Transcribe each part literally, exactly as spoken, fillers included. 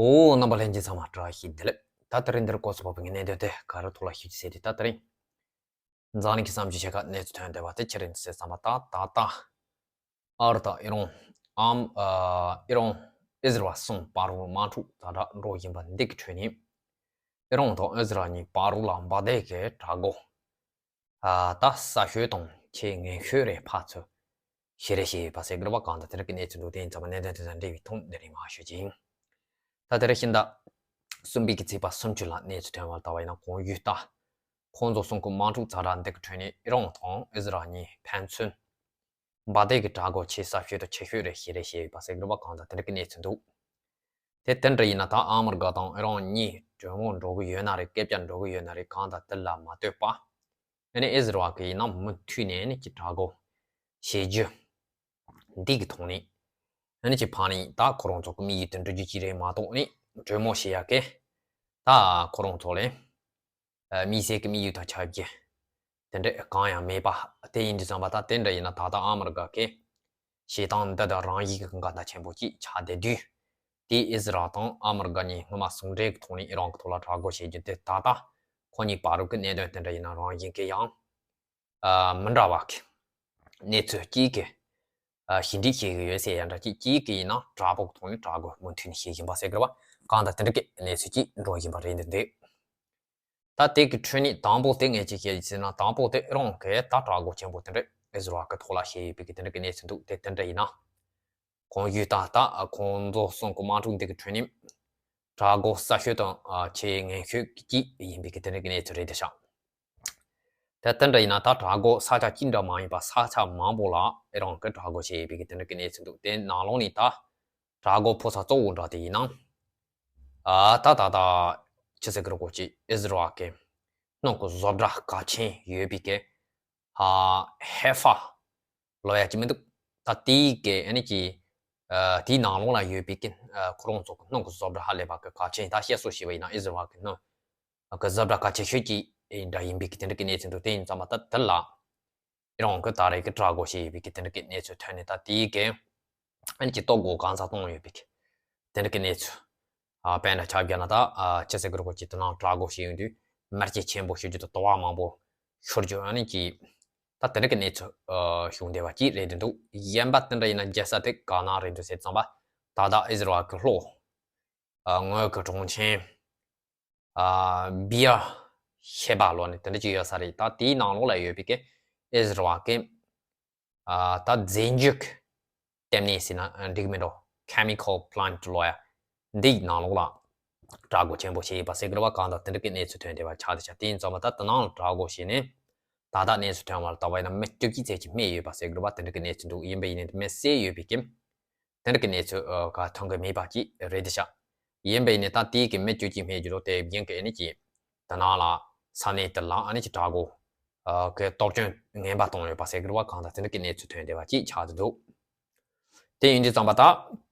ཨོ། རྣམ་པ་ལྷན་རྒྱས་ཚང་མ་བཀྲ་ཤིས་བདེ་ལེགས། ད་དེ་རིང་འདིར་གོ་སོང་བའི་གནད་དོན་དེ་ག་རེ་ཐོག་ལ་ཞུ་རྒྱུ་ཟེར་དུས། ད་དེ་རིང་འཛམ་གླིང་གི་བསམ་ཚུལ་ཆེ་ཁག་གནས་ཚུལ་ཐོན་བསྡད་པ་དེ་ཅི་རེད་ཟེར་ཙམ་པ། ད་ད་ལྟ་ཨ་རི་དང་ཨི་རན། ཨམ། ཨ། ཨི་རན། ཨི་ཟི་རལ་གསུམ་བར་དུ་དམག་འཁྲུག་ཛ་དྲག་འགྲོ་བཞིན་པ་འདི་གི་ཁྲོད་ནས། ཨི་རན་དང་ཨི་ཟི་རལ་གཉིས་བར་དུ་ལ་འབར་མདེལ་གྱི་དྲག་རྒོལ། ཨ། ད་གསར་ཤོས་དང་ཆེས་ངན་ཤོས་རེ་ཕར་ཚུར་བྱེད་རེས་བྱས་ཡོད་པ་ཟེར་གི་རེད་པ། གང་ལྟར་དེ་འདྲ་གི་གནས་ཚུལ་འདུག་དེ་ཡིན་ཙང་མ་གནད་དོན་དེ་དང་འབྲེལ་བའི་ཐོག་འདི་རིང་མར་ཞུ་རྒྱུ་ཡིན། ད་དེ་རིང་ཕྱི་ཟླ་གསུམ་པའི་གི་ཚེས་པ་སུམ་ཅུ་ལ་གནས་ཚུལ་ཐོན་པར་ལྟ་བ་ཡིན་ན། གོང་ཞུས་ལྟར་ཁོང་ཚོ་གསུམ་གི་དམག་འཁྲུག་ཛ་དྲག་འདི་གི་ཁྲོད་ནས་ཨི་རན་དང་ཨི་ཟི་རལ་གཉིས་ཕན་ཚུན་འབར་མདེལ་གྱི་དྲག་རྒོལ་ཆེས་གསར་ཤོས་དང་ཆེ་ཤོས་རེ་བྱེད་རེས་བྱས་ཡོད་པ་ཟེར་གི་རེད་པ། གང་ལྟར་དེ་འདྲ་གི་གནས་ཚུལ་འདུག་དེ་དེ་འདྲ་ཡིན་ན། ད་ཨ་མི་རི་ཀ་དང་ཨི་རན་གཉིས་གྲོས་མོལ་འགྲོ་གི་ཡོད་ན་རེད། སྐད་ཆ་འགྲོ་གི་ཡོད་ན་རེད། གང་ལྟར་དེ་ལ་མ་ལྟོས་པ། ཨ་ནི་ཨི་ཟི་རལ་གྱིས་ཡིན་ན་མུ་མཐུད་ནས་ཨ་ནི་ཀྱི་དྲག་རྒོལ་བྱེད་རྒྱུ་འདི་གི་ཐོག་ནས། ཨ་ནི་ཀྱི་ཕར་ནས་ད་ཁོ་རང་ཚོ་གི་དམིགས་ཡུལ་དེ་འགྲུབ་རྒྱུ་ཅིག་རེད་མ་གཏོགས། ཨ་ནི་གྲོས་མོལ་བྱེད་ཡག་གི་ད་ཁོ་རང་ཚོ་ལ་དམིགས་བསལ་གྱི་དམིགས་ཡུལ་དང་ཆ་རྒྱུ་དེ་འདྲ་གང་ཡང་མེད་པ། དེ་ཡིན་དུས་ཙམ་པ། ད་དེ་འདྲ་ཡིན་ན་ད་ལྟ་ཨ་མི་རི་ཀ་གི་བྱེད་སྟངས་འདི་དང་རང་བཞིན་གྱི་འགལ་ཟླ་ཆེན་པོ་ཅིག་ཆགས་བསྡད་དུས། དེ་ཨི་ཟི་རལ་དང་ཨ་མི་རི་ཀ་གཉིས་སྔོན་མ་ཟུང་འབྲེལ་གྱི་ཐོག་ནས་ཨི་རན་གྱི་ཐོག་ལ་དྲག་རྒོལ་བྱེད་རྒྱུ་དེ། ད་ལྟ་ཁོ་གཉིས་བར་དུ་གི་གནད་དོན་དེ་འདྲ་ཡིན་ན་རང་བཞིན་གྱི་ཡང་ཨ་མི་འདྲ་བ་གི་གནས་ཚུལ་གཅིག་གི་ཨ་ཞི་འགྲིག་བྱེད་ཀྱི་ཡོད་ཟེར་ཡ་འདྲ་ཅིག་གཅིག་གི་ཡིན་ན་དྲག་པོ་གི་ཐོག་ནས་དྲག་རྒོལ་མུ་མཐུད་ནས་བྱེད་བཞིན་པ་ཟེར་གི་རེད་པ། གང་ལྟར་དེ་འདྲ་གི་གནས་ཚུལ་ཅིག་འགྲོ་བཞིན་པ་རེད་འདུག་ད་དེ་གི་ཁྲོད་ནས་དང་པོ་དེ་ངས་ཅིག་བཤད་ཟེར་ན། དང་པོ་དེ་ཨི་རན་གྱིས་ད་དྲག་རྒོལ་ཆེན་པོ་དེ་འདྲ་ཨི་ཟི་རལ་གྱི་ཐོག་ལ་བྱས་ཡོད་པའི་གི་དེ་འདྲ་གི་གནས་ཚུལ་འདུག་དེ་དེ་འདྲ་ཡིན་ན། གོང་ཞུས་ལྟར་ད་ཁོང་ཚོ་གསུམ་གི་དམག་འཁྲུག་འདི་གི་ཁྲོད་ནས་དྲག་རྒོལ་གསར་ཤོས་དང་ཆེས་ངན་ཤོས་ཀྱི་ཡིན་པའི་གི་དེ་འདྲ་གི་གནས་ཚུལ་རེད་དེ་ཤག་དེ་དེ་འདྲ་ཡིན་ན། ད་དྲག་རྒོལ་ས་ཆ་གཅིག་འདྲ་མ་ཡིན་པ་ས་ཆ་མང་པོ་ལ་ཨི་རན་གྱིས་དྲག་རྒོལ་བྱས་ཡོད་པའི་གི་དེ་འདྲ་གི་གནས་ཚུལ་འདུག་དེ་ནང་ལོགས་ནས་ད་དྲག་རྒོལ་ཕོ་གསར་གཙོ་བོ་འདྲ་དེ་ཡིན་ན། ཨ། ད་ད་ད་ཅི་ཟེར་གི་རེད། ཁོ་ཅིག་ཨི་ཟི་རལ་གྱི་སྣུམ་གྱི་བཟོ་གྲྭ་གལ་ཆེན་ཡོད་པའི་གི་ཧ་ཧེ་ཧྥ་ལབ་ཡ་ཅིག་མི་འདུག་ད་དེའི་གི་ཨ་ནི་ཀྱི་ཨ་དེའི་ནང་ལོགས་ལ་ཡོད་པའི་གི་ཨ་ཁོ་རང་ཚོ་གི་སྣུམ་གྱི་བཟོ་གྲྭ་ཧ་ལས་པ་གི་གལ་ཆེན། ད་བཤད་སྲོལ་བྱས་པ་ཡིན་ན་ཨི་ཟི་རལ་གྱི་སྣུམ་གི་བཟོ་གྲྭ་གལ་ཆེ་ཤོས་ཅིག་འདྲ་ཡིན་པའི་གི་དེ་འདྲ་གི་གནས་ཚུལ་འདུག་དེ་ཡིན་ཙང་མ་ད་དེ་ལ་ཨི་རན་གྱིས་ད་རེས་ཀྱི་དྲག་རྒོལ་བྱས་ཡོད་པའི་གི་དེ་འདྲ་གི་གནས་ཚུལ་ཐོན་ནས། ད་དེའི་གི་ཨ་ནི་ཀྱི་ལྟོ་གོས་གང་ཚ་གཏོང་ཡོད་པའི་གི་དེ་འདྲ་གི་གནས་ཚུལ། ཨ། དཔེར་ན་ཆ་བཞག་ན་ད་ཨ་ཅི་ཟེར་གི་རེད། ཁོ་ཅིག་དེ་ནང་དྲག་རྒོལ་བྱས་ཡོང་དུས་མེ་ལྕེ་ཆེན་པོ་ཤོར་རྒྱུ་དང་དུ་བ་མང་པོ་ཤོར་རྒྱུ། ཨ་ནི་ཀྱི་ད་དེ་འདྲ་གི་གནས་ཚུལ་ཨ་བྱུང་བསྡད་པ་ཅིག་རེད་འདུག་གཞན་པ་དེ་འདྲ་ཡིན་ན་རྒྱལ་ས་དེ་ག་ན་རེད་འདུག་ཟེར་ཙམ་པ། ད་ལྟ་ཨི་ཟི་རལ་གྱི་ལྷོ་ཨ་ངོས་ཀྱི་གྲོང་ཆེན་ཨ་བི་ཡར་ཤེ་བ་ལབ་ནས་དེ་འདྲ་ཅིག་ཡོད་ས་རེད། ད་དེའི་ནང་ལོགས་ལ་ཡོད་པའི་གི་ཨི་ཟི་རལ་གྱི་ཨ་ད་རྫས་འགྱུར་གྱི་ལྟེ་གནས་ཟེར་ན་འགྲིག་མི་འགྲོ། Chemical Plant ལབ་ཡ་འདིའི་ནང་ལོགས་ལ་དྲག་རྒོལ་ཆེན་པོ་བྱས་ཡོད་པ་ཟེར་གི་རེད་པ། གང་ལྟར་དེ་འདྲ་གི་གནས་ཚུལ་ཐོན་བསྡད་པ་ཆགས་བསྡད་ཤག་དེ་ཡིན་ཙང་མ་ད་དེ་ནང་ལ་དྲག་རྒོལ་བྱས་ནས་ད་ལྟ་གནས་ཚུལ་ཐོན་པར་ལྟ་བ་ཡིན་ན་མི་བཅུ་གཅིག་ཙམ་ཅིག་རྨས་ཡོད་པ་ཟེར་གི་རེད་པ། དེ་འདྲ་གི་གནས་ཚུལ་འདུག་ཡིན་པ་ཡིན་ནའི་མི་བསད་ཡོད་པའི་གི་དེ་འདྲ་གི་གནས་ཚུལ་ཨ་ག་ཐོན་གི་མེད་པ་ཅིག་རེད་དེ་ཤག་ཡིན་པ་ཡིན་ནའི་ད་དེའི་གི་མི་བཅུ་གཅིག་རྨས་རྒྱུ་དང་དེ་བཞིན་གི་ཨ་ནི་ཀྱི་དེ་ནང་ལ་ས་གནས་དེ་ལ་ཨ་ནི་ཀྱི་དྲག་རྒོལ་ཨ་གི་གཏོར་སྐྱོན་ངན་པ་བཏང་ཡོད་པ་ཟེར་གི་རེད་པ། གང་ལྟར་དེ་འདྲ་གི་གནས་ཚུལ་ཐོན་བསྡད་པ་ཅིག་ཆགས་བསྡད་འདུག་དེ་ཡིན་དུས་ཙམ་པ་ད་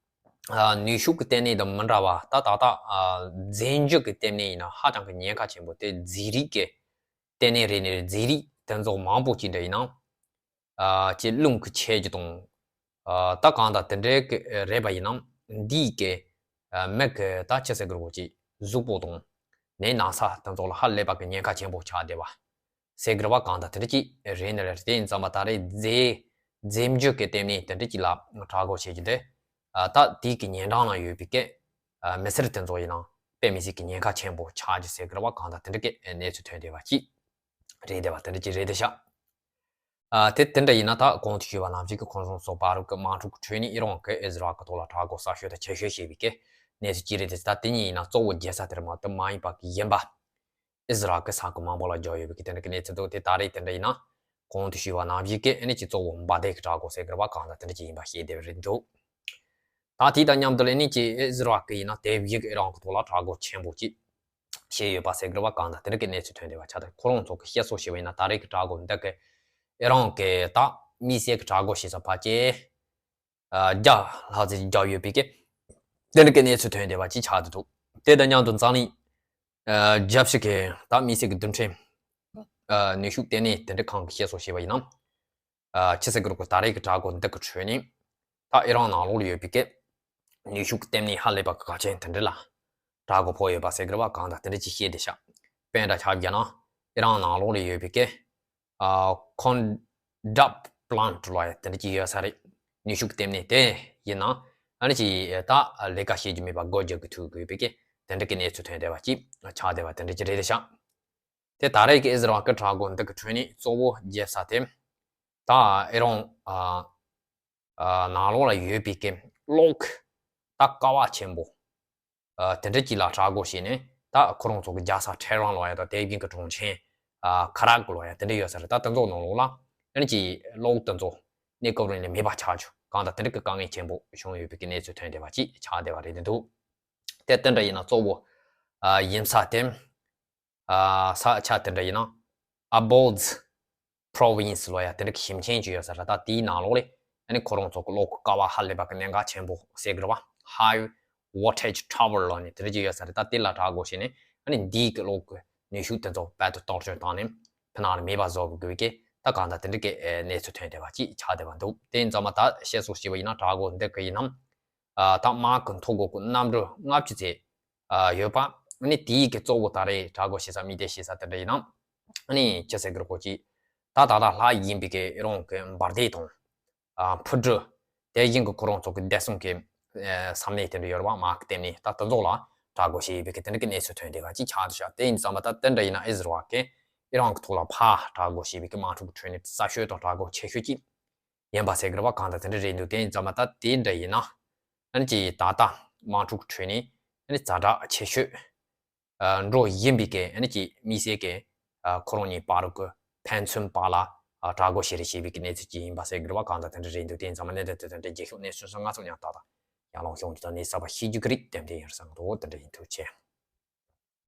ཨ་ནུས་ཤུགས་ཀྱི་ལྟེ་གནས་དང་མི་འདྲ་བ། ད་ད་ལྟ་ཨ་རྫས་འགྱུར་གྱི་ལྟེ་གནས་ཡིན་ན་ཧ་ཅང་གི་ཉེན་ཁ་ཆེན་པོ། དེ་རྫས་རིགས་ཀྱི་ལྟེ་གནས་རེད། ནས་རྫས་རིགས་དེ་ཚོ་མང་པོ་ཅིག་འདྲ་ཡིན་ན་ཨ་ཅིག་རླུང་གིས་ཆད་རྒྱུ་དང་། ཨ་ད་གང་ལྟར་དེ་འདྲའི་གི་རེད་པ་ཡིན་ན་འདིའི་གི་ཨ་མི་གི་ད་ཅི་ཟེར་གི་རེད། ཁོ་ཅིག་གཟུགས་པོ་དང་ནི་ན་ཚ་དེ་ཚོ་ལ་ཧ་ལས་པ་གི་ཉེན་ཁ་ཆེན་པོ་ཆགས་བསྡད་པ་ཟེར་གི་རེད་པ། གང་ལྟར་དེ་འདྲ་ཅིག་རེད་ནི་རེད། དེ་ཡིན་ཙམ་པ་ད་རེས་རྫས་རྫས་འགྱུར་གྱི་ལྟེ་གནས་དེ་འདྲ་ཅིག་ལ་དྲག་རྒོལ་བྱེད་རྒྱུ་དེ་ཨ་ད་དེའི་གི་ཉེ་འགྲམ་ལ་ཡོད་པའི་གི་ཨ་མི་སེར་དེ་ཚོ་ཡིན་ན་དཔེ་མི་སྲིད་ཀྱི་ཉེན་ཁ་ཆེན་པོ་ཆགས་རྒྱུ་ཟེར་གི་རེད་པ། གང་ལྟར་དེ་འདྲ་གི་གནས་ཚུལ་ཐོན་བསྡད་པ་ཅིག་རེད་བསྡད་པ་དེ་འདྲ་ཅིག་རེད་བསྡད་ཤག་ཨ་དེ་དེ་འདྲ་ཡིན་ན་ད་གོང་དུ་ཞུས་པ་ནང་བཞིན་གྱི་ཁོང་ཚོ་བར་གྱི་དམག་འཁྲུག་གི་ཁྲོད་ནས་ཨི་རན་གྱིས་ཨི་ཟི་རལ་གྱི་ཐོག་ལ་དྲག་རྒོལ་གསར་ཤོས་དང་ཆེ་ཤོས་བྱས་པའི་གི་གནས་ཚུལ་ཅིག་རེད་དེ། ད་དེ་གཉིས་ཡིན་ན་གཙོ་བོ་རྒྱལ་ས་དེར་མ་གཏོགས་མ་ཡིན་པ་གི་གཞན་པ་ཨི་ཟི་རལ་གྱི་ས་ཁུལ་མང་པོ་ལ་རྒྱག་ཡོད་པའི་གི་དེ་འདྲ་གི་གནས་ཚུལ་འདུག་དེ་ད་རེས་དེ་འདྲ་ཡིན་ན་གོང་དུ་ཞུས་པ་ནང་བཞིན་གྱི་ཨ་ནི་ཅིག་གཙོ་བོ་འབར་མདེལ་གྱི་དྲག་རྒོལ་ཟེར་གི་རེད་པ། གང་ལྟར་དེ་འདྲ་ཅིག་ཡིན་པ་ཤེས་བསྡད་པ་རེད་འདུག་ད་དེ་དང་མཉམ་དུ་ལ་ཨ་ནི་ཅིག་ཨི་ཟི་རལ་གྱིས་ཡིན་ན་དེ་བཞིན་གྱི་ཨི་རན་གྱི་ཐོག་ལ་དྲག་རྒོལ་ཆེན་པོ་ཅིག་བྱས་ཡོད་པ་ཟེར་གི་རེད་པ། གང་ལྟར་དེ་འདྲ་གི་གནས་ཚུལ་ཐོན་བསྡད་པ་ཆགས་བསྡད། ཁོ་རང་ཚོ་གི་བཤད་སྲོལ་བྱས་པ་ཡིན་ན་ད་རེས་ཀྱི་དྲག་རྒོལ་འདི་གི་ཨི་རན་གྱི་ད་དམིགས་བསལ་གྱི་དྲག་རྒོལ་བྱེད་ས་ཕལ་ཆེར་ཨ་བརྒྱ་ལྷག་ཙམ་བརྒྱབ་ཡོད་པའི་གི་དེ་འདྲ་གི་གནས་ཚུལ་ཐོན་བསྡད་པ་ཅིག་ཆགས་བསྡད་འདུག་དེ་དང་མཉམ་དུ་འཛམ་གླིང་ཨ་རྒྱལ་སྤྱི་གི་ད་དམིགས་བསལ་གྱི་རྡུལ་ཕྲན་ཨ་ནུས་ཤུགས་ལྟེ་གནས་དེ་འདྲ་ཁང་གི་བཤད་སྲོལ་བྱས་པ་ཡིན་ན། ཨ་ཅི་ཟེར་གི་རེད། ཁོ་ད་རེས་ཀྱི་དྲག་རྒོལ་འདི་གི་ཁྲོད་ནས་ད་ཨི་རན་ནང་ལོགས་ལ་ཡོད་པའི་གི་ནུས་ཤུགས་ལྟེ་གནས་ཧ་ལས་པ་གི་གལ་ཆེན་དེ་འདྲ་ལ་ དྲག་རྒོལ་ཕོག་ཡོད་པ་ཟེར་གི་རེད་བ། གང་ལྟར་དེ་འདྲ་ཅིག་བཤད་བསྡད་ཤག་དཔེ་འདྲ་ཆ་བཞག་ན་ཨི་རན་ནང་ལོགས་ལ་ཡོད་པའི་གི་ཨ་ཁོན་ཌབ་པི་ལན་ཊི་ལབ་ཡ་དེ་འདྲ་ཅིག་ཡོད་ས་རེད། ནུས་ཤུགས་ལྟེ་གནས་དེ་ཡིན་ན་ཨ་ནི་ཅིག་ད་ལས་ཀ་བྱེད་རྒྱུ་མེད་པ་སྒོ་རྒྱག་གི་ཐུག་དགོས་པའི་གི་དེ་འདྲ་གི་གནས་ཚུལ་ཐོན་བསྡད་པ་ཅིག་ཆགས་བསྡད་པ་དེ་འདྲ་ཅིག་རེད་བསྡད་ཤག་དེ་ད་རེས་ཀྱི་ཨི་ཟི་རལ་གྱི་དྲག་རྒོལ་འདི་གི་ཁྲོད་ནས་གཙོ་བོ་རྒྱབ་ས་དེ་ད་ཨི་རན་ཨ་ཨ་ནང་ལོགས་ལ་ཡོད་པའི་གི་གློག་ད་ཀ་བ་ཆེན་པོ་ཨ་དེ་འདྲ་ཅིག་ལ་དྲག་རྒོལ་བྱས་ནས་ད་ཁོ་རང་ཚོ་གི་རྒྱལ་ས་ཐེ་རན་ལབ་ཡ་དང་དེ་བཞིན་གི་གྲོང་ཁྱེར་ཨ་ཁ་རག་ལབ་ཡ་དེ་འདྲ་ཡོད་ས་རེད། ད་དེ་ཚོ་ནང་ལོགས་ལ་ཨ་ནི་ཅིག་གློག་དེ་ཚོ་གནས་སྐབས་རིང་ལ་མེད་པ་ཆགས་བྱུང་། གང་ལྟར་དེ་འདྲ་གི་དཀའ་ངལ་ཆེན་པོ་བྱུང་ཡོད་པའི་གི་གནས་ཚུལ་ཐོན་བསྡད་པ་ཅིག་ཆགས་བསྡད་པ་རེད་འདུག་དེ་དེ་འདྲ་ཡིན་ན་གཙོ་བོ་ཨ་ཡིན་ས་དེ། ཨ་ས་ཆ་དེ་འདྲ་ཡིན་ན་ཨ་བོལ་ཛི་པྲོ་ཝིན་སི་ལབ་ཡ་དེ་འདྲ་གི་ཞིང་ཆེན་ཅིག་ཡོད་ས་རེད། ད་དེའི་ནང་ལོགས་ལ་ཨ་ནི་ཁོ་རང་ཚོ་གི་གློག་གི་ཀ་བ་ཧ་ལས་པ་གི་གནད་འགག་ཆེན་པོ་ཟེར་གི་རེད་བ། ཧའི་ཝོལ་ཊེཇ་ཊ་ཝར་ལབ་ནས་དེ་འདྲ་ཅིག་ཡོད་ས་རེད། ད་དེ་ལ་དྲག་རྒོལ་བྱས་ནས་ཨ་ནི་འདིའི་གི་གློག་གི་ནུས་ཤུགས་དེ་ཚོ་རྦད་དེ་གཏོར་སྐྱོན་བཏང་ནས་ཕི་ནང་ལ་མེད་པ་བཟོ་དགོས་ཀྱི་ད་གང་ལྟར་དེ་འདྲ་གི་གནས་ཚུལ་ཐོན་བསྡད་པ་ཅིག་ཆགས་བསྡད་པ་འདུག་དེ་ཡིན་ཙང་མ་ད་བཤད་སྲོལ་བྱས་པ་ཡིན་ན་དྲག་རྒོལ་འདི་གི་ཡིན་ནམ། ཨ་ད་དམག་གི་མཐོ་འགོད་ཀྱི་གནམ་གྲུ་ལྔ་བཅུ་ཙམ་ཨ་ཡོད་པ། ཨ་ནི་དེའི་གི་གཙོ་བོ་ད་རེས་དྲག་རྒོལ་བྱེད་ས་མི་སྡེ་བྱེད་ས་དེ་འདྲ་ཡིན་ན། ཨ་ནི་ཅི་ཟེར་གི་རེད་གོ་ཅི། ད་ད་ལྟ་ལྷག་ཡིན་པའི་གི་ཨི་རན་གི་འབར་མདེལ་དང་། ཨ་འཕུར་གྲུ། དེ་བཞིན་གི་ཁོ་རང་ཚོ་གི་བདེ་སྲུང་གི་ཨ་ས་གནས་དེ་འདྲ་ཡོད་རེད་བ། དམག་གི་ལྟེ་གནས་ད་དེ་ཚོ་ལ་དྲག་རྒོལ་བྱས་ཡོད་པའི་གི་དེ་འདྲ་གི་གནས་ཚུལ་ཐོན་བསྡད་པ་ཅིག་ཆགས་འདུག་ཤག་དེ་ཡིན་ཙང་མ་ད་དེ་འདྲ་ཡིན་ན་ཨི་ཟི་རལ་གི་ཨི་རན་གི་ཐོག་ལ་ཕར་དྲག་རྒོལ་བྱས་པའི་གི་དམག་འཁྲུག་གི་ཁྲོད་ནས་གསར་ཤོས་དང་དྲག་རྒོལ་ཆེ་ཤོས་ཅིག་ཡིན་པ་ཟེར་གི་རེད་བ། གང་ལྟར་དེ་འདྲ་རེད་འདུག་དེ་ཡིན་ཙང་མ་ད་དེ་འདྲ་ཡིན་ན་ཨ་ནི་ཅིག་ད་ལྟ་དམག་འཁྲུག་ཁྲོད་ནས་ཨ་ནི་ཛ་དྲག་ཆེ་ཤོས་ཨ་འགྲོ་བཞིན་པའི་གི་ཨ་ནི་ཅིག་དམིགས་བསལ་གི་ཨ་ཁོ་རང་གཉིས་བར་གི་ཕན་ཚུན་བར་ལ་ཨ་དྲག་རྒོལ་བྱེད་རེས་བྱེད་པའི་གི་གནས་ཚུལ་ཅིག་ཡིན་པ་ཟེར་གི་རེད་བ། གང་ལྟར་དེ་འདྲ་རེད་འདུག་དེ་ཡིན་ཙང་མ་གནད་དོན་དེ་དང་འབྲེལ་རྒྱལ་ཤོག་གནས་ཚུལ་སོགས་ང་ཚོ་ཉར་ཐག་དང་ཡར་ལངས་ཤོག་འདི་དང་གནས་ཚུལ་གསར་པ་ཤེས་རྒྱུ་གི་རིགས་དེ་འདྲ་ཡིན་ས་ང་ཚོ་དེ་འདྲ་ཡིན། ཐུགས་རྗེ་ཆེ།